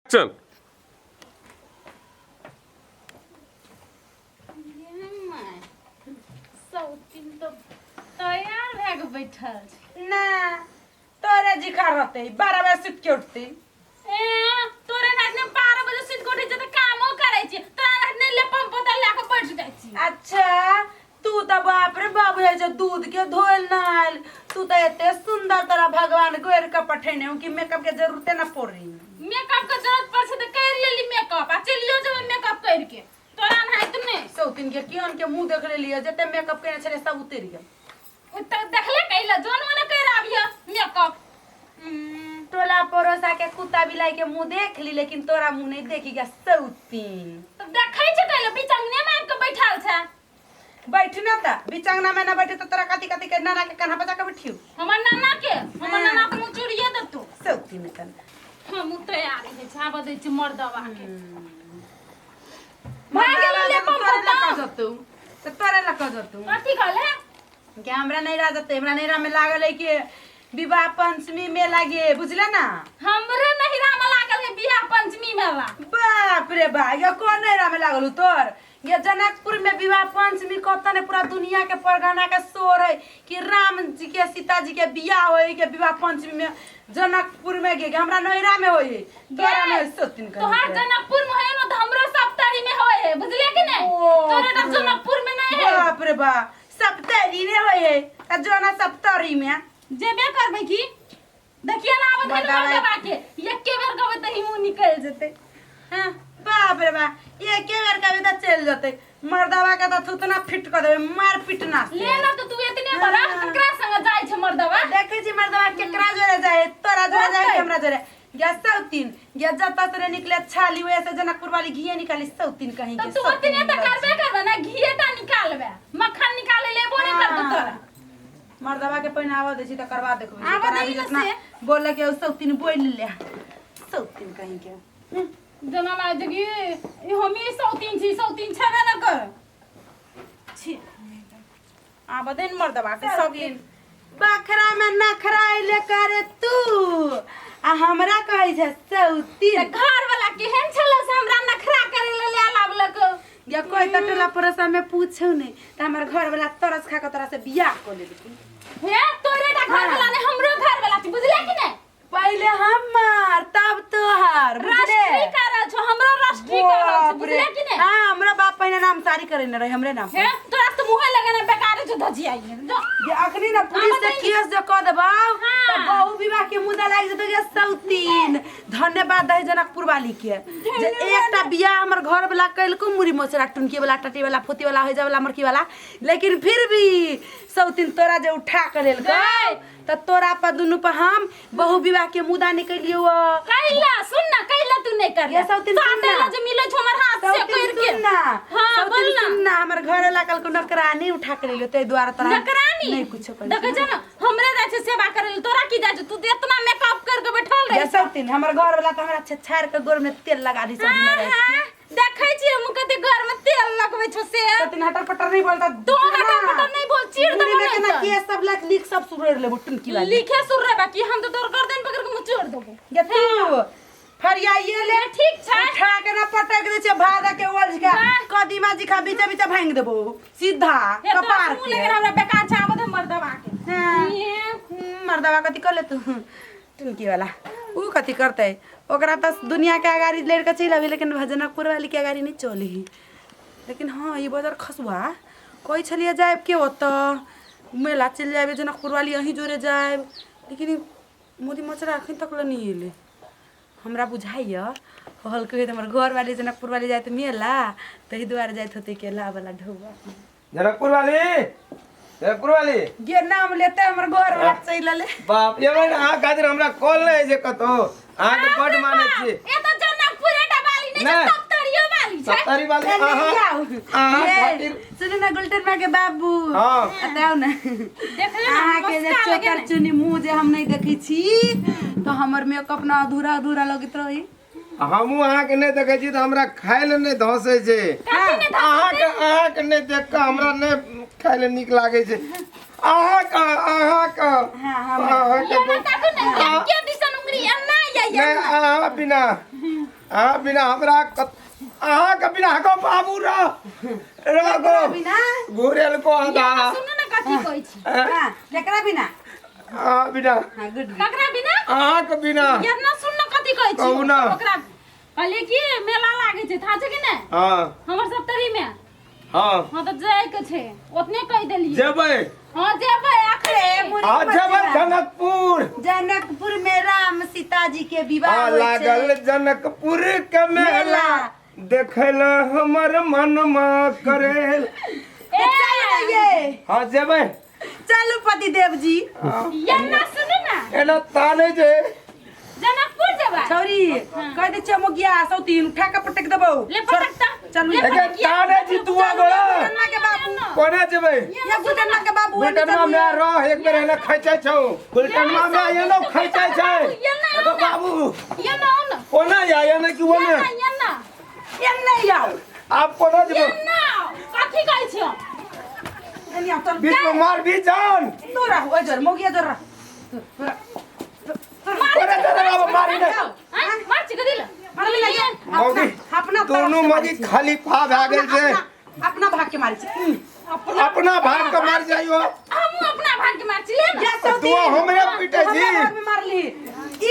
चल। सब दिन तऽ तैयार भए कऽ बैठल छै। ना तोरे जिखा रहते 12 बजे सुति के उठते। ए तोरे रात में 12 बजे सुति के उठै छै तऽ कामो करै छी, तोरा रात में लेपम पोता लए कऽ बैठ जाइ छी। अच्छा तू तऽ बाप रे बाप है जे दूध के धोल नहायल, तू तऽ एते सुंदर तोरा भगवान गोर के पठेने हूँ कि मेकअप के जरूरते ना पड़ी। मेकअप के जरूरत पड़ै छै तऽ करि लेली मेकअप आ चलियो जेबै मेकअप करि के, तोरा नहायत नहि। सौतीन के केहन के मुंह देख लेलियै, जते मेकअप केने छलै सब उतरि गेल। ओ तऽ देखले कैला जोन मने करि आबिय मेकअप। टोला पड़ोसा के कुत्ता बिलाई के मुंह देख ली, लेकिन तोरा मुंह नहीं देखी गया सौतीन। तऽ देखै छै कैला बिचंगने में आबि के बैठल छै। बैठ ना त बिचंगना में ना बैठे तो तोरा कथी कथी के नाना के कन्हा पर जाके बैठियो। हमर नाना के, हमर नाना के मुंह चुरिए देतौ। सौतीन तन हम तैयार होइ छै, आबऽ दै छी मर्दवा के। भए गेलो ले तोरे पंप। लऽ जतौ तऽ तोरे लऽ कऽ जतौ। कथी कहले? कि हमरा नैरा जतै, हमरा नैरा में लागल है कि विवाह पंचमी मेला गे, बुझले ना? हमरे नैहरा में लागल है विवाह पंचमी मेला। बाप रे बा, ये कोन नैरा में लागल हु तोर? ये जनकपुर में विवाह पंचमी कत ने पूरा दुनिया के परगना के शोर है कि राम जी के सीता जी के बियाह होय के विवाह पंचमी में जनकपुर में गे, हमरा नैहरा में होय, तोरा में सोतिन कर। तोहार जनकपुर में होय न त हमरो सप्तरी में होय है, बुझले कि नहीं? तोरे त जनकपुर में नहीं है। बाप रे बा, सप्तरी में होय है आ जोना सप्तरी में जेबे करबै की? देखिए ना आबत है मर्दावा- मर्दवा के एके बेर कहबै त ही मुंह निकल जेतै। हाँ, बाप रे बा, एके बेर कहबै त चलि जेतै। मर्दवा के त थुतना फिट कर देबै मार पीट ना से। ले ना तो तू एतने बड़ा हाँ। केकरा संग जाय छै मर्दवा? देखै छी मर्दवा केकरा जोरे जाय, तोरा जोरे जाय कि हमरा जोरे? या सौतीन या जतऽ से निकले छाली वैसे से जनकपुर वाली घिये निकाली सौतीन कहीं त के। तू सौतीन ओतने त निकल करबे करबे ना, घिये टा निकालबे, मक्खन निकाले लेबो नहीं करबो तोरा। मर्दवा के पहिने आबऽ दै छी तऽ करबा देखबै। आबऽ तोरा दै भी ने जितना से। बोले के सौतीन बोल ले सौतीन कहीं के। जना लागै छै कि ई हमही सौतीन छी, सौतीन छेबे न कर छी। आबऽ दे ने मर्दवा के सब दिन। बखरा में नखरा अइले करे तू आ हमरा कहै छै सौतीन। तऽ घर वाला केहन छलै से हमरा नखरा करे ले ले लाबलक? या कोई तऽ टोला पड़ोसा में पूछौ नहीं तऽ हमर घर वाला तरस खा के तोरा से बियाह कऽ लेलकै। हे तोरे टा घर वाला नहीं, हमरो घर वाला छै, बुझले कि नहीं? पहिले हमर तब तोहर, बुझले? राष्ट्रीय करल छौ, हमरो राष्ट्रीय करल छौ, बाप रे। बुझले कि नहीं? हाँ, हमरा बाप पहिने नाम सारी करे ने रहे हमरे नाम पर। हे तोरा तऽ मुँहे लगेना बेकार छौ, धजियाई जो। जे अखनी ना पुलिस से बताइए। केस जे कऽ देबौ हाँ। तऽ बहु विवाह के मुद्दा लागि जेतौ गे सौतीन। धन्यवाद दही जनकपुर वाली के जे एकटा बियाह हमर घर वाला कलको मुरी मोचरा टुनकी वाला टटी वाला फोती वाला हैजा वाला मरकी वाला, लेकिन फिर भी सौतीन तोरा जे उठा के लेलको गै। तऽ तोरा पर दुनू पर हम बहु विवाह के मुद्दा निकलियो। कैला सुन ना, कैला तू नहीं कर। ये सौतीन सुन ना। जे मिले छौ हमर हाथ से सौतीन कर के। सुन ना। हाँ, सौतीन बोल ना। सुन ना, हमर घर वाला कल को नौकरानी उठा के लेलियो ताहि दुआरे तोरा नौकरानी नहीं कुछो कर। देखै छै ना हमरे जाइ छै सेवा करे ले, तोरा की जाइ छै? तू तऽ एतना मेकअप कर के बैठल ये रही। सौतीन हमर घर वाला तऽ हमरा छेछाड़ के गोर में तेल लगा दी सब दिन हाँ, राति। हाँ, देखै छियै हम कते घर में तेल लगबै छौ से। सौतीन हटर पटर नहीं बोलता। तू हटर पटर नहीं बोल, चीर मुड़ी देबो में नहीं केना तऽ। केस सब लख लिख सब सुरेर लेबो टुनकी वाली। लिखे सुर रे बाकी हम तो तोर गर्दन पकड़ के मुचोड़ देबो। गे तू फरियाइए ले। ले ठीक छै। उठा के ना पटक दे छै भादा के ओल्झ के वाह। कदीमा जी खा बीचे बीचे भांग देबो सीधा हे तोरा कपार मुँह के। लेकिन हमरा बेकार छै, आबऽ दे मर्दवा के। हाँ। ये। मर्दवा कथी कर ले तू टुनकी वाला ऊ कथी करतै? ओकरा तऽ दुनिया के अगाड़ी लड़ि कऽ चलि अबी, लेकिन भजनकपुर वाली के अगाड़ी नहि चलही। लेकिन हाँ ई बजर खसुआ कहै छलियै जायब के ओतऽ मेला चलि जायब जनकपुर वाली अहीं जोरे जायब, लेकिन ई मोदी मचरा अखन तक लए नहि एलै। हमरा बुझाइए कहलकै तऽ हमर घरवाली जनकपुर वाली जायत मेला ताहि दुआरे जाइत होतै केला वाला ढौआ। जनकपुर वाली, जनकपुर वाली गे नाम लेते हमर घर वाला चलि एलै। बाप ये बहिन, अहाँ खातिर हमरा कॉल नहि होइ छै कतौ, अहाँके बड मानै छी। ए तऽ जनकपुरे टा वाली नहि छै, नहि। सप्तरियो वाली छै। सप्तरी वाली। ए, अहाँ नहि आउ। अहाँ ए, खातिर सुनू ने गुलटन माँ के बाबू। हाँ। एतऽ आउ ने। देखले ने, अहाँके जे मस्का लगे चोकर ने। चुनी मुँह जे हम नहि देखै छी तऽ हमर मेकअप ने अधूरा अधूरा लगैत रही। हमहूँ अहाँके नहि देखै छी तऽ हमरा खाय लए नहि धसै छै। कथी नहि धसै? अहाँके नहि देख कऽ हमरा नहि खाय लए नीक लागै छै। अहाँके अहाँके हाँ, हमरा। अहाँके ये ना ताकू ने, एके दिसन उंगली एना या नहि एना। अहाँ बिना अहाँ बिना हमरा अहाँके बिना हको बाबू रह रह गो बिना घुरेल को आधा सुनू ने कथी कहै छी हाँ केकरा बिना अहाँ बिना हाँ गुड ककरा बिना अहाँके बिना ये ना सुन न कथी कहै छी कहू ना। ओकरा कहलियै कि मेला लागै छै था छै कि नहि हाँ हमर सप्तरी में हाँ हाँ तऽ जाय के छै ओतने कहि देलियै जेबै हाँ जेबै अखने आ जेबै जनकपुर जनकपुर में राम सीता जी के विवाह आ होइ छै लागल जनकपुर के मेला मेला। देखल हमर मनमा करेल ए चलू ना ये हाँ जेबै चलू पतिदेव जी ये ना सुनू ना एना ताने जे जनकपुर जेबै छौरी कह दे छियै मोगिया सौतीन उठा के पटक देबौ ले पटक त चलू ले एके पटक ताने जी तू गोड़ा गुडनमा के बाबू कोना जेबै या गुडनमा के बाबू एने गुलटनमा चलू। में रह एक बेर एना खैचै छौ गुलटनमा में एनो खैचै छै एगो बाबू ये ना आओ ना कोना या एना कि ओने ये ना ये ना एने आउ आप कोना ये जेबै ना कथी कहै छियै एने आउ चल बीच में मार भी जान तू रह ओइ जोर मोगिया जोर रह तू रह कोना जेबै बाबू मारी ने आँय मार छी कथी ले मारबी ना ये। मौगी अपना तरफ दोनों से मौगी मारै छी। खाली फा भए गेल छै अपना अपना भाग के मारै छी अपना भाग के मार जाइयो हमहूँ अपना भाग के मार छी ले ना या सौतीन तू हमरे पीटे छी हमरा भाग में मारली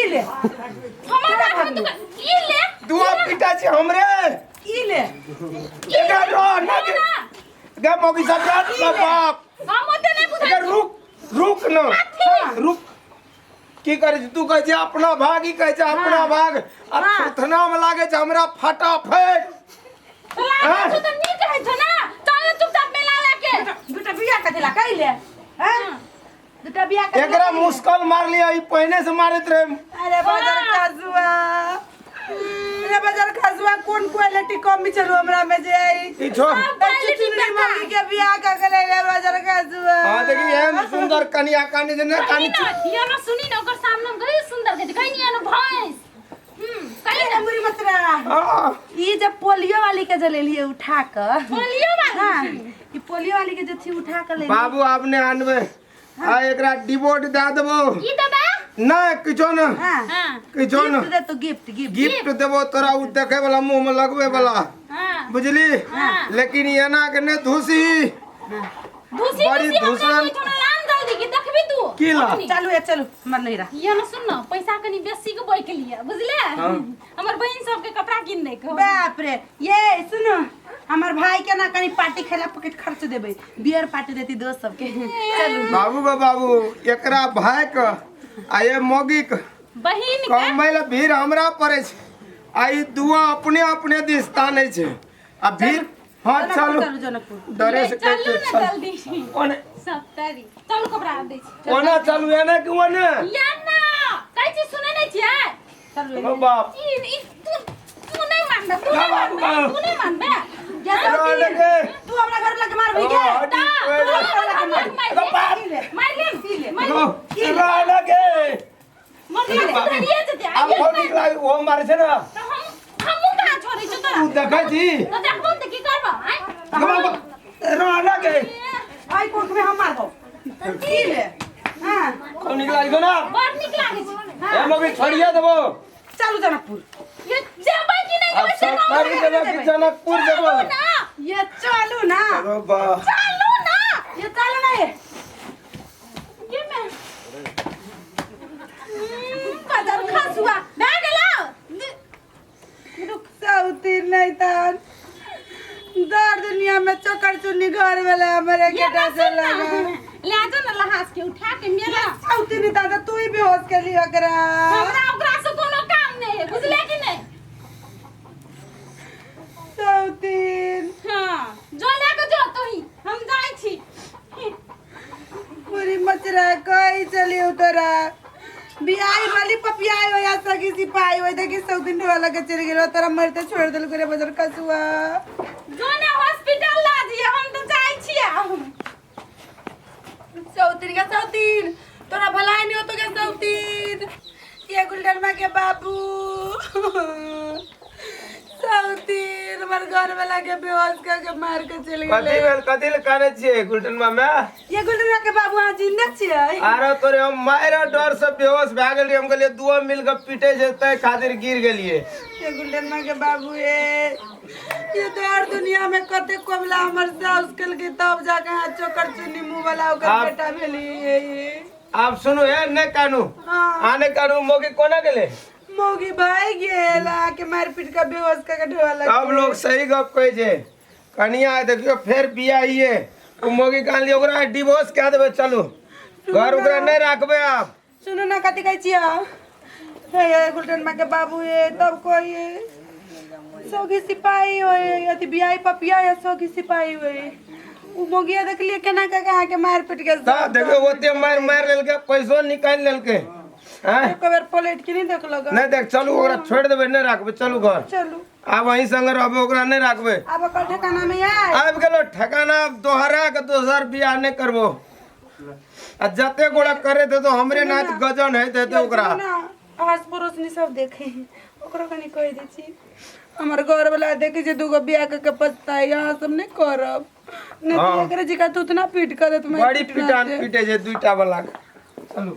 ई ले हमर भाग में तू ई ले तू पीटे छी हमरे ई ले एकर रह ना के गे मौगी सब रह बाप हम ओते नहि बुझै एकर रुक रुक न रुक की करै छी तू कहै छै अपना भाग ई कहै छै अपना भाग आ हाँ। थुथना में लागै छै हमरा फटाफट लागै छौ तऽ नीक होइ छौ ना चल चुपचाप मेला लेके दूटा बिया कथी ला कैले हैं दूटा बिया कथी ला एकरा कैले? मुस्कल मार लिया ई पहिने से मारैत रहे अरे बाजार खसुआ अरे बाजार खसुआ कोन क्वालिटी कम छलू हमरा में जे आई ई छोड़ क्वालिटी चुचुनी मम्मी के बियाह कर के ले बाजार खसुआ हाँ देखी एहन सुंदर कनिया कानी जे ने कानी ना यो ना सुनी ना ओकर सामने में गई सुंदर के कहीं नहीं आनो भैंस कहीं ना मुरी मतरा हाँ ई जब पोलियो वाली के जे लेलिए उठा क पोलियो वाली हाँ ई पोलियो वाली के जे थी उठा क ले बाबू आब ने आनबै आ एकरा डिवोर्ट दए देबो की देबे नहि किछो ने हाँ हां किछो ने गिफ्ट दे तो गिफ्ट गिफ्ट गिफ्ट देबो तोरा उ देखे वाला मुंह में लगबे वाला हां बुझली हाँ। लेकिन एना के ने धूसी धूसी बड़ी धूसी हमरा धूसन। ओहिठाम लान जल्दी कि देखबी तू की ला? अखनी। चलू ए चलू हमर नहीं रह ये ना सुन ना पैसा कनी बेसी के बोइ के लिए बुझले हाँ। हमर बहिन सबके कपड़ा किन दे के बाप रे ये सुनो हमर भाई के ना कनी पार्टी खेला पॉकेट खर्च देबै बियर पार्टी देती दोस्त सबके चलू बाबू गो बाबू एकरा भाई के आ ये मौगी के बहिन के कमबै लए भीड़ हमरा पड़ै छै आ ई दुआ अपने अपने दिस तानै छै आ भीड़ हाँ चलू चलू जनकपुर डरे से चलू कहै ना छै, जल्दी ओने सप्तरी चलू कपड़ा दे छी ओना चलू एना कि ओने या ना कहै छी सुनै नहि छियै चलू ओ बाप ई ई तू तू नहि मानबे तू ना नहि बाबू, मानबे बाबू। तू नहि मानबे या रहने सौतीन, के। तू हमरा घर लग मारबी ओ, के हड्डी तोड़ि दे। बाप। मार ले मार ले रहने के। मर ले धरिए जेतै आब आइए बहुत नीक लागै ओहो मारै छै ने तऽ हम हमहूँ कहाँ छोड़ै छियौ तोरा तू देखै छी तऽ देखबो तऽ की करबो आँय रहने के आई कोख में हम मारबो की ले हां खूब नीक लागै छौ ना बड़ नीक लागै छै ए मौगी छोड़िए देबो चलू जनकपुर ये जेबै कि नहि आब जेबै से कहू सरकारी ने। देबो कि जनकपुर देबो चलू ना ये चलू ना अरे बा चलू ना ये चलू ना ये ये मैं कदर खसुआ भए गेलौ रुक सौतीन नहीं तान दर दुनिया में चोकर चुन्नी घर वाला हमारे ये के ना डसे सुन ना लगा ले जा ना लहास के उठा के मेला सौतीन नहीं तान तू ही बेहोश के लिए ओकरा हमरा ओकरा से कोनो काम नहीं है बुझले कि नहीं सौतीन हाँ जो ले के जो तो ही हम जाइ छी पूरी मचरा कई चली उतरा बियाई वाली पपियाई हो या सगी सिपाही हो देखी सौतीन ढोला लगे चल गेलो तोरा मरते छोड़ देल करे बजर कसुआ जो ने हॉस्पिटल ला दिए हम तो जाइ छी सौतीन के सौतीन तोरा भलाई नहीं होतो के सौतीन ये गुलडरमा के बाबू सौतीन हमर घर वाला के बेहोश करके मार के चल कथी गेलै। भेल? कथी ले कानै छियै गुलटन मामा? ये गुलटन के बाबू, अहाँ जिंदा छियै? आरो तोरे हम मारि डर से बेहोश भए गेलियै। हम कहलियै दुओ मिल के पीटे छै, ताहि खातिर गिर गेलियै। ये गुलटन के बाबू, ये तो और दुनिया में कते कोबला हमर साउस केलकै, तब जाके हाथ चोकर चुन्नी मुंह वाला ओकर बेटा भेली ये। आब सुनू, हे नहि कानू। हाँ। आ नहि कानू। मौगी कोना गेलै? मौगी भागि गेल, आके मारि पीट के बेहोश कऽ के ढोआ लग। सब लोग सही गप कहै छै। कनिया देखियौ फेर बियाहिए ओ मौगी कान लियै, ओकरा डिवोर्स कए देबै। चलू घर, ओकरा नहि राखबै आब। सुनू ना, कथी कहै छियै हे? हे गुलटन माँ के बाबू, ये तब कहिए सौगी सिपाही होए अथी बियाही पपिया या सौगी सिपाही होए। उ मोगिया देखलिए केना के अहाँके मारि पीट के। तऽ देखियौ, ओते मारि मारि लेलकै, पैसो निकालि लेलकै। आँय? एक बेर पलट के नहीं देखलक। नहि देख, चलू, ओकरा छोड़ि देबै, नहि राखबै। चलू घर। चलू। आब अहीं संगे रहबै, ओकरा नहि राखबै। आब ओकर ठिकाना में आय। आबि गेलो ठेकाना। आब दोहरा के दोसर बियाह नहि करबो आ जते गोड़ा करे थे तो हमरे नाच गजन होइत हेतै ओकरा। ना, आस पड़ोस नहीं सब देखे हैं, ओकरो कनी कहि दै छी, हमर घर वाला देखे छै दूगो बियाह कऽ के पछताई। अहाँ सब नहि करब नहि तऽ। हाँ। एकरे जिका तू उतना पीट कर देत। बड़ी पिटान पीटे छै दुइटा वाला के। चलू।